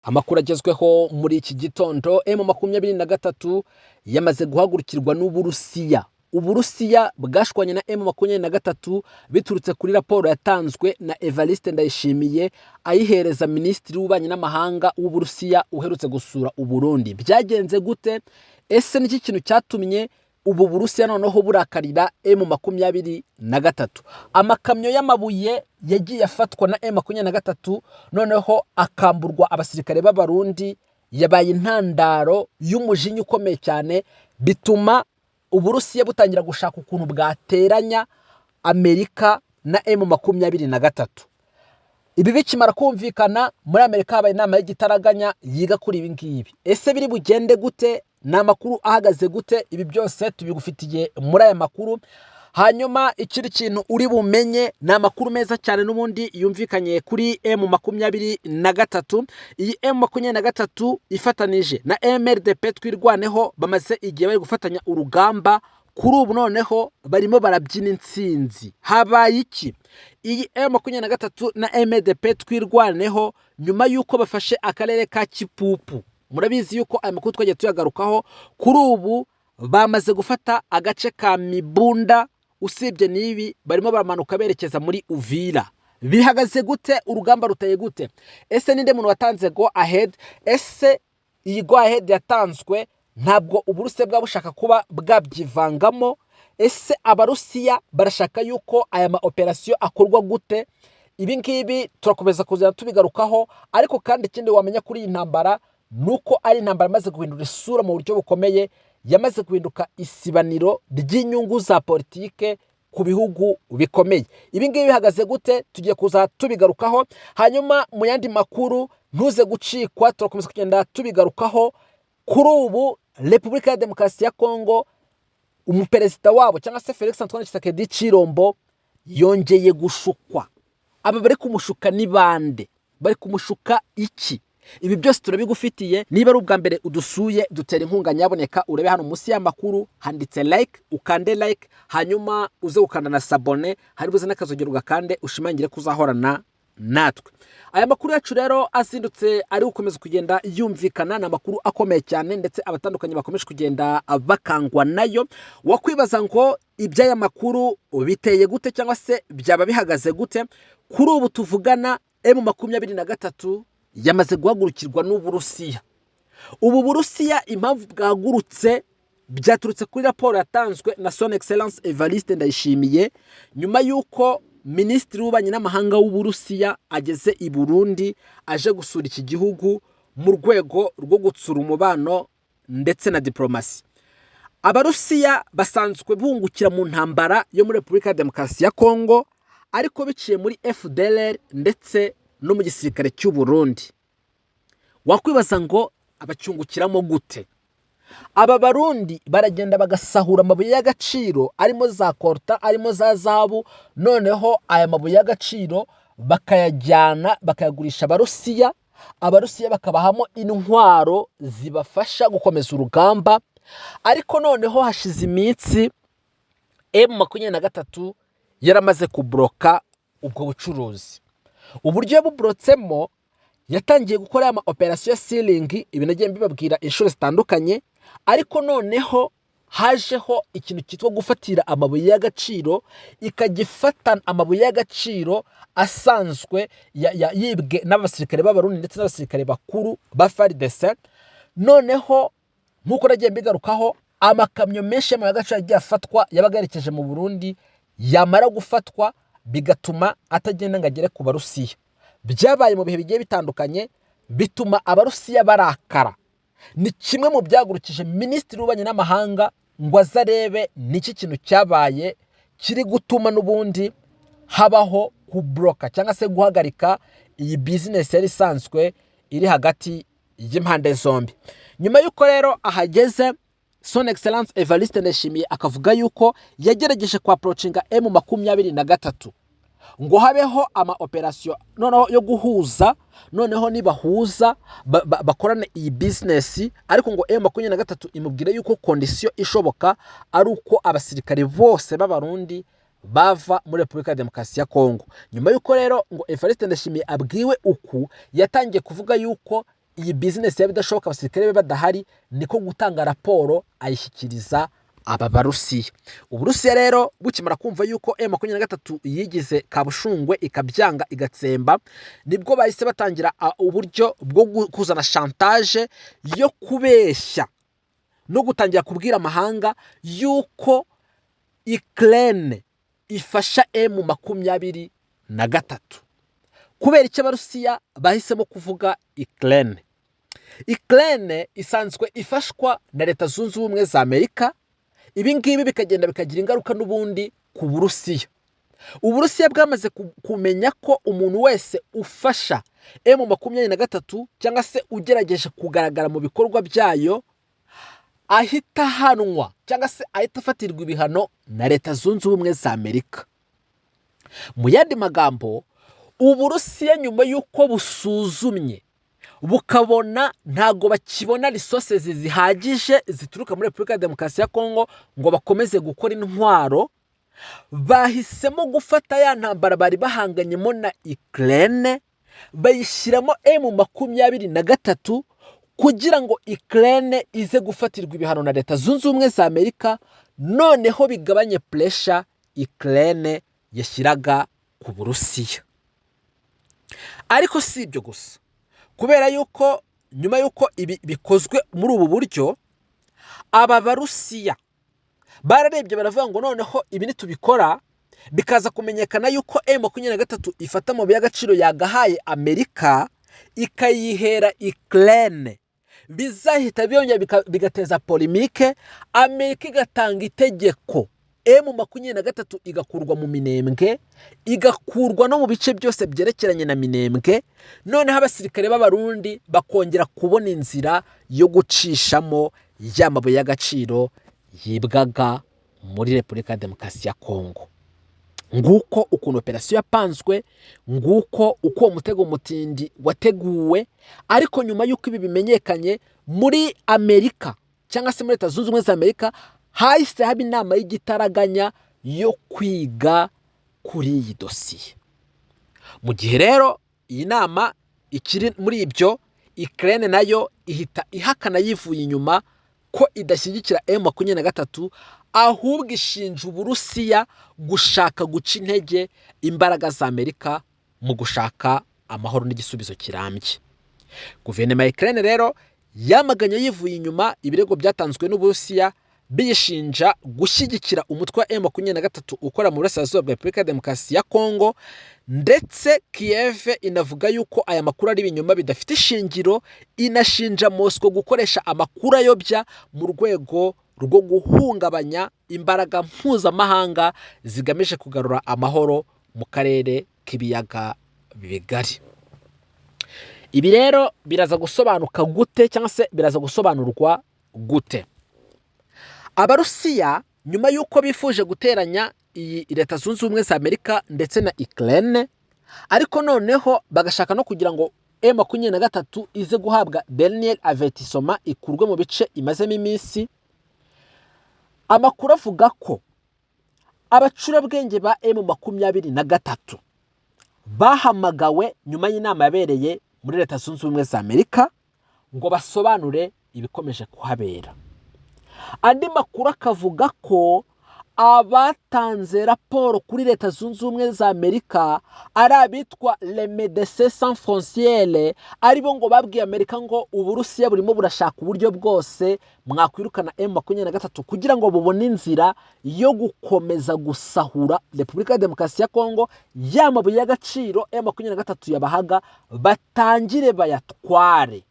Amakuru agezweho muri iki gitondo, M23 yamaze guhagurukirwa n'Uburusiya. Uburusiya bwashwanye na M23 biturutse kuri raporo yatanzwe na Evariste Ndayishimiye, ayihereza Minisitiri w'Ububanyi n'Amahanga w'Uburusiya uherutse gusura Uburundi. Byagenze gute? Ese niki kintu cyatumye ubu Burusiya noneho burakarira M23? Amakamyo y'amabuye yagiye afatwa na M23, noneho akamburwa abasirikare b'Abarundi, yabaye intandaro y'umujinya ukomeye cyane, bituma Uburusiya butangira gushaka ukuntu bwateranya Amerika na M23. Ibi bikimara kumvikana, muri Amerika habaye inama y'igitaraganya yiga kuri ibi ngibi. Ese biri bugende gute? Ni amakuru ahagaze gute? Ibi byose tubigufitiye muri aya makuru. Hanyuma ikindi kintu uri bumenye ni amakuru meza cyane n'ubundi yumvikanye kuri M23. Iyi M23 ifatanije na MRDP Twirwaneho bamaze igihe bari gufatanya urugamba. Kuri ubu noneho barimo barabyina intsinzi. Habaye iki? Iyi M23 na MRDP Twirwaneho, nyuma y'uko bafashe akarere ka Kipupu, murabizi yuko aya makuru twagiye tuyagarukaho, kuri ubu bamaze gufata agace ka Mibunda. Usibye n'ibi, barimo baramanuka berekeza muri Uvira. Bihagaze gute? Urugamba ruteye gute? Ese ninde muntu watanze go ahead? Ese iyi go ahead yatanzwe ntabwo Uburusiya bwaba bushaka kuba bwabyivangamo? Ese Abarusiya barashaka yuko aya ma operasiyo akorwa gute? Ibi ngibi turakomeza kuzana tubigarukaho. Ariko kandi ikindi wamenya kuri iyi ntambara ni uko ari intambara imaze guhindura isura mu buryo bukomeye, yamaze guhinduka isibaniro ry'inyungu za politike ku bihugu bikomeye. Ibi ngibi bihagaze gute? Tugiye kuza tubigarukaho. Hanyuma mu yandi makuru ntuze gucikwa, turakomeza kugenda tubigarukaho. Kuri ubu Repubulika ya Demokarasi ya Kongo, umuperezida wabo cyangwa se Felix Antoine Tshisekedi Tshilombo yongeye gushukwa. Aba bari kumushuka ni bande? Bari kumushuka iki? Ibi byose turabigufitiye. Niba ari ubwa mbere udusuye, dutera inkunga nyaboneka, urebe hano munsi y'amakuru handitse like, ukande like, hanyuma uze gukanda na s'abonner, hari buze n'akazogero ugakande, ushimangire ko uzahorana natwe. Aya makuru yacu rero azindutse ari gukomeza kugenda yumvikana, ni amakuru akomeye cyane, ndetse abatandukanye bakomeje kugenda bakangwa nayo. Wakwibaza ngo iby'aya makuru biteye gute, cyangwa se byaba bihagaze gute? Kuri ubu tuvugana, M23 yamaze guhagurukirwa n'Uburusiya. Ubu Burusiya impamvu bwahagurutse byaturutse kuri raporo yatanzwe na Son Excellence Evariste Ndayishimiye, nyuma y'uko Minisitiri w'Ububanyi n'Amahanga w'Uburusiya ageze i Burundi aje gusura iki gihugu mu rwego rwo gutsura umubano ndetse na diporomasi. Abarusiya basanzwe bungukira mu ntambara yo muri Repubulika ya Demokarasi ya Kongo, ariko biciye muri FDLR ndetse no mu gisirikare cy'u Burundi. Wakwibaza ngo abacyungukiramo gute? Aba Barundi baragenda bagasahura amabuye y'agaciro arimo za coltan, arimo za zahabu, noneho aya mabuye y'agaciro bakayajyana bakayagurisha Abarusiya, Abarusiya bakabahamo intwaro zibafasha gukomeza urugamba. Ariko noneho hashize iminsi M23 yaramaze kuburoka ubwo bucuruzi. Uburyo yabuburotsemo, yatangiye gukora ama operasiyo ceiling. Ibi nagiye mbibabwira inshuro zitandukanye. Ariko noneho hajeho ikintu cyitwa gufatira amabuye y'agaciro, ikajya ifata amabuye y'agaciro asanzwe yibwe n'abasirikare b'Abarundi ndetse n'abasirikare bakuru ba FARDC. Noneho nk'uko nagiye mbigarukaho, amakamyo menshi y'amabuye y'agaciro yagiye afatwa yabaga yerekeje mu Burundi, yamara gufatwa bigatuma atagenda ngo agere ku Barusiya. Byabaye mu bihe bigiye bitandukanye, bituma Abarusiya barakara. Ni kimwe mu byahagurukije Minisitiri w'Ububanyi n'Amahanga ngo aze arebe niki kintu cyabaye kiri gutuma n'ubundi habaho kuburoka cyangwa se guhagarika iyi bizinesi yari isanzwe iri hagati y'impande zombi. Nyuma y'uko rero ahageze, Son Excellence Evariste Ndayishimiye akavuga yuko yagerageje kwapproachinga M23 ngo habeho ama operasiyo noneho yo guhuza, noneho nibahuza bakorane iyi bizinesi. Ariko ngo M23 imubwire yuko condition ishoboka ari uko abasirikare bose b'Abarundi bava muri Repubulika ya Demokarasi ya Kongo. Nyuma y'uko rero ngo Evariste Ndayishimiye abwiwe uku, yatangiye kuvuga yuko iyi business yaba idashoboka abasirikare be badahari, niko gutanga raporo ayishyikiriza aba Barusiya. Uburusiya rero bukimara kumva yuko M23 yigize kabushungwe, ikabyanga, igatsemba, nibwo bahise batangira uburyo bwo kuzana chantage yo kubeshya no gutangira kubwira amahanga yuko Ukraine ifasha M23. Kubera icyo Abarusiya bahisemo kuvuga Ukraine? Ukraine isanzwe ifashwa na Leta Zunze Ubumwe za Amerika. Ibi ngibi bikagenda bikagira ingaruka n'ubundi ku Burusiya. Uburusiya bwamaze kumenya ko umuntu wese ufasha M23 cyangwa se ugerageje kugaragara mu bikorwa byayo ahita ahanwa cyangwa se ahita afatirwa ibihano na Leta Zunze Ubumwe za Amerika. Mu yandi magambo, Uburusiya nyuma y'uko busuzumye bukabona ntabwo bakibona resources zihagije zituruka muri Repubulika ya Demokarasi ya Kongo ngo bakomeze gukora intwaro, bahisemo gufata ya ntambara bari bahanganyemo na Ukraine bayishyiramo M23 kugira ngo Ukraine ize gufatirwa ibihano na Leta Zunze Ubumwe za Amerika, noneho bigabanye pressure Ukraine yashyiraga ku Burusiya. Ariko si ibyo gusa, kubera yuko nyuma y'uko ibi bikozwe muri ubu buryo, aba Barusiya bararebye baravuga ngo noneho ibi nitubikora bikaza kumenyekana yuko M23 ifata amabuye y'agaciro yagahaye Amerika ikayihera Ukraine, bizahita byongera bigateza polémique, Amerika igatanga itegeko, M23 igakurwa mu Minembwe, igakurwa no mu bice byose byerekeranye na Minembwe, noneho abasirikare b'Abarundi bakongera kubona inzira yo gucishamo ya mabuye y'agaciro yibwaga muri Repubulika ya Demokarasi ya Kongo. Nguko ukuntu operasiyo yapanzwe, nguko uko uwo mutego mutindi wateguwe. Ariko nyuma y'uko ibi bimenyekanye muri Amerika cyangwa se muri Leta Zunze Ubumwe za Amerika, hahise haba inama y'igitaraganya yo kwiga kuri iyi dosiye. Mu gihe rero iyi nama ikiri muri ibyo, Ukraine nayo ihita ihakana yivuye inyuma ko idashyigikira M23, ahubwo ishinja Uburusiya gushaka guca intege imbaraga za Amerika mu gushaka amahoro n'igisubizo kirambye. Guverinoma ya Ukraine rero yamaganye yivuye inyuma ibirego byatanzwe n'Uburusiya biyishinja gushyigikira umutwe wa M23 ukora mu burasirazuba bwa Repubulika ya Demokarasi ya Kongo, ndetse Kiev inavuga yuko aya makuru ari ibinyoma bidafite ishingiro, inashinja Moscow gukoresha amakuru ayobya mu rwego rwo guhungabanya imbaraga mpuzamahanga zigamije kugarura amahoro mu karere k'Ibiyaga Bigari. Ibi rero biraza gusobanuka gute cyangwa se biraza gusobanurwa gute? Abarusiya nyuma y'uko bifuje guteranya iyi Leta Zunze Ubumwe za Amerika ndetse na Ukraine, ariko noneho bagashaka no kugira ngo M23 ize guhabwa dernier avertissement, ikurwe mu bice imazemo iminsi, amakuru avuga ko abacurabwenge ba M23 bahamagawe nyuma y'inama yabereye muri Leta Zunze Ubumwe za Amerika ngo basobanure ibikomeje kuhabera. Andi makuru akavuga ko abatanze raporo kuri Leta Zunze Ubumwe za Amerika ari abitwa Les Médecins Sans Frontières, aribo ngo babwiye Amerika ngo Uburusiya burimo burashaka uburyo bwose mwakwirukana M23 kugira ngo bubone inzira yo gukomeza gusahura Repubulika ya Demokarasi ya Kongo, ya mabuye y'agaciro M23 yabahaga batangire bayatware.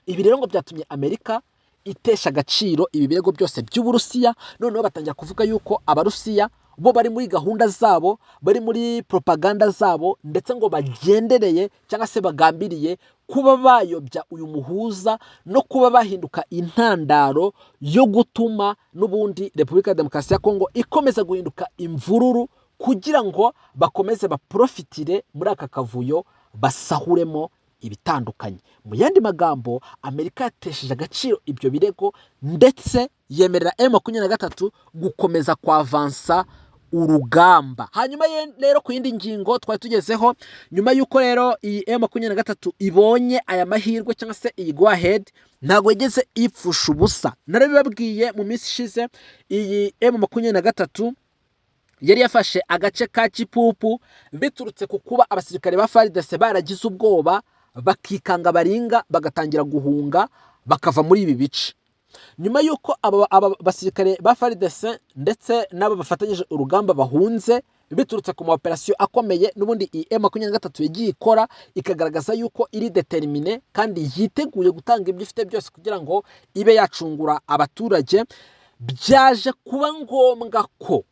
Ibi rero ngo byatumye Amerika itesha agaciro ibi birego byose by'Uburusiya, noneho batangira kuvuga yuko Abarusiya bo bari muri gahunda zabo, bari muri propaganda zabo, ndetse ngo bagendereye cyangwa se bagambiriye kuba bayobya uyu muhuza no kuba bahinduka intandaro yo gutuma n'ubundi Repubulika ya Demokarasi ya Kongo ikomeza guhinduka imvururu, kugira ngo bakomeze baprofitire muri aka kavuyo basahuremo ibitandukanye. Mu yandi magambo, Amerika yatesheje agaciro ibyo birego ndetse yemerera M23 gukomeza kwavansa Urugamba. Hanyuma rero ku yindi ngingo twari tugezeho, nyuma y'uko rero iyi M23 ibonye aya mahirwe cyangwa se iyi go ahead, ntabwo yigeze ipfusha ubusa. Narabibabwiye mu minsi ishize, iyi M23 yari yafashe agace ka Kipupu biturutse ku kuba abasirikare ba FARDC baragize ubwoba, bakikanga baringa, bagatangira guhunga bakava muri ibi bice. Nyuma y'uko aba basirikare ba FARDC ndetse n'abo bafatanyije urugamba bahunze biturutse ku ma operasiyo akomeye n'ubundi iyi M23 yagiye ikora, ikagaragaza yuko iri déterminée kandi yiteguye gutanga ibyo ifite byose kugira ngo ibe yacungura abaturage, byaje kuba ngombwa ko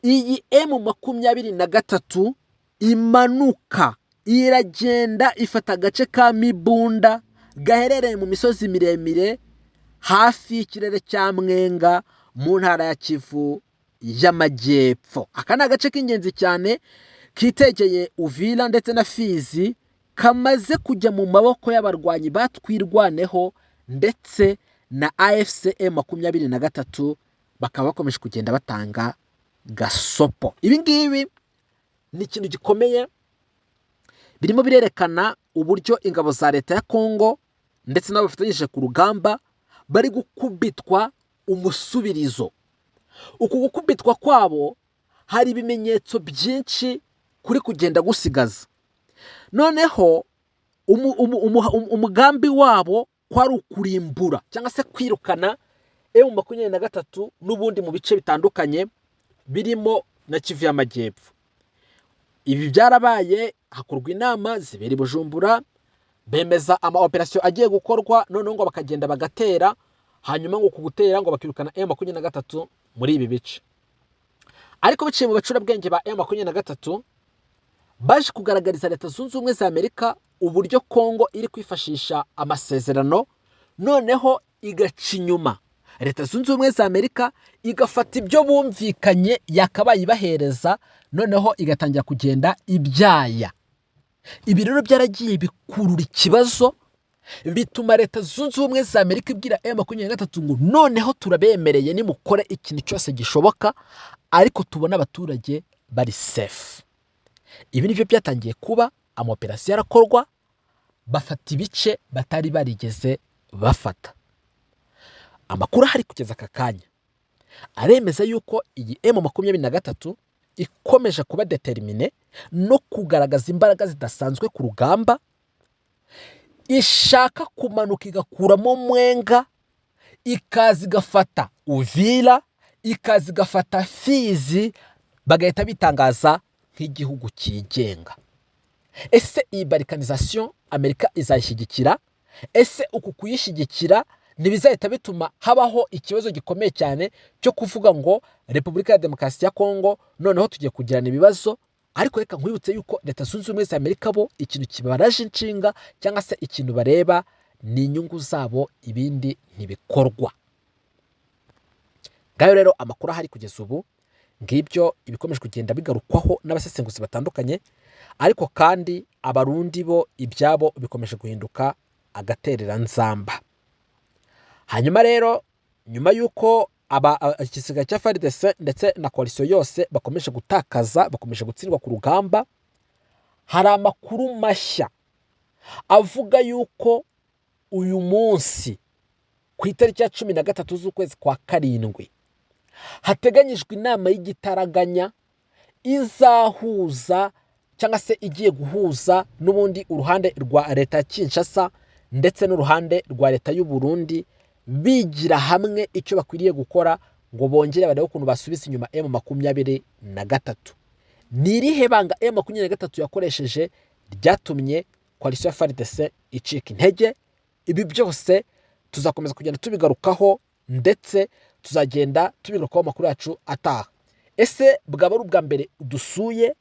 iyi M23 imanuka, iragenda ifata agace ka Mibunda gaherereye mu misozi miremire hafi y'ikirere cya Mwenga mu ntara ya Kivu y'Amajyepfo. Aka ni agace k'ingenzi cyane kitegeye Uvira ndetse na Fizi, kamaze kujya mu maboko y'abarwanyi batwirwaneho ndetse na AFC M23, bakaba bakomeje kugenda batanga gasopo. Ibi ngibi ni ikintu gikomeye, birimo birerekana uburyo ingabo za leta ya Kongo ndetse n'abo bafatanyije ku rugamba bari gukubitwa umusubirizo. Uku gukubitwa kwabo hari ibimenyetso byinshi kuri kugenda gusigaza. Noneho umugambi wabo kwari ukurimbura cyangwa se kwirukana M23 n'ubundi mu bice bitandukanye birimo na Kivu y'Amajyepfo. Ibi byarabaye, hakorwa inama zibera i Bujumbura, bemeza ama operasiyo agiye gukorwa, noneho ngo bakagenda bagatera, hanyuma ngo ku gutera ngo bakirukana M23 muri ibi bice. Ariko biciye mu bacurabwenge ba M23, baje kugaragariza Leta Zunze Ubumwe za Amerika uburyo Kongo iri kwifashisha amasezerano, noneho igaca inyuma Leta Zunze Ubumwe za Amerika, igafata ibyo bumvikanye yakabaye ibahereza, noneho igatangira kugenda ibyaya. Ibi rero byaragiye bikurura ikibazo, bituma Leta Zunze Ubumwe za Amerika ibwira M23 ngo noneho turabemereye, nimukore ikintu cyose gishoboka, ariko tubone abaturage bari safe. Ibi nibyo byatangiye kuba, ama operasiyo arakorwa, bafata ibice batari barigeze bafata. Amakuru ahari kugeza aka kanya aremeza yuko iyi M23 ikomeje kuba déterminée no kugaragaza imbaraga zidasanzwe ku rugamba, ishaka kumanuka igakuramo Mwenga, ikaza igafata Uvira, ikaza igafata Fizi, bagahita bitangaza nk'igihugu cyigenga. Ese iyi balkanisation Amerika izayishyigikira? Ese uku kuyishyigikira ntibizahita bituma habaho ikibazo gikomeye cyane cyo kuvuga ngo Repubulika ya Demokarasi ya Kongo noneho tugiye kugirana ibibazo? Ariko reka nkwibutse yuko Leta Zunze Ubumwe za Amerika bo ikintu kibaraje inshinga cyangwa se ikintu bareba ni inyungu zabo, ibindi ntibikorwa. Ngayo rero amakuru ahari kugeza ubu, ngibyo ibikomeje kugenda bigarukwaho n'abasesenguzi batandukanye. Ariko kandi Abarundi bo ibyabo bikomeje guhinduka agatereranzamba. Hanyuma rero nyuma y'uko igisirikare cya FARDC ndetse na coalition yose bakomeje gutakaza, bakomeje gutsindwa ku rugamba, hari amakuru mashya avuga yuko uyu munsi ku itariki ya 13 z'ukwezi kwa karindwi hateganyijwe inama y'igitaraganya izahuza cyangwa se igiye guhuza n'ubundi uruhande rwa leta ya Kinshasa ndetse n'uruhande rwa leta y'u Burundi, bigira hamwe icyo bakwiriye gukora ngo bongere barebe ukuntu basubiza inyuma M23. Ni irihe banga M23 yakoresheje ryatumye coalition ya FARDC icika intege? Ibi byose tuzakomeza kugenda tubigarukaho, ndetse tuzagenda tubigarukaho amakuru yacu ataha. Ese bwaba ari ubwa mbere dusuye?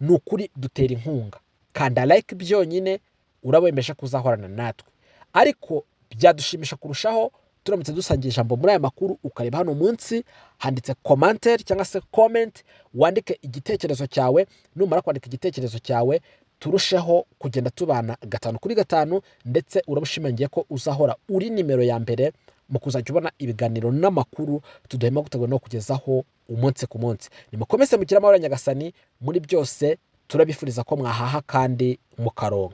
Ni ukuri dutera inkunga, kanda like byonyine uraba kuzahorana natwe. Ariko byadushimisha kurushaho turamutse dusangiye ijambo muri aya makuru. Ukareba hano munsi handitse commentaire cyangwa se comment, wandike igitekerezo cyawe. Numara kwandika igitekerezo cyawe, turusheho kugenda tubana gatanu kuri gatanu, ndetse uraba ushimangiye ko uzahora uri nimero ya mbere. mu kuzajya ubona ibiganiro n'amakuru tudahema gutegura no kugezaho umunsi ku munsi. Nimukomeze mugire amahoro ya Nyagasani muri byose. Turabifuriza ko mwahaha kandi mukaronka.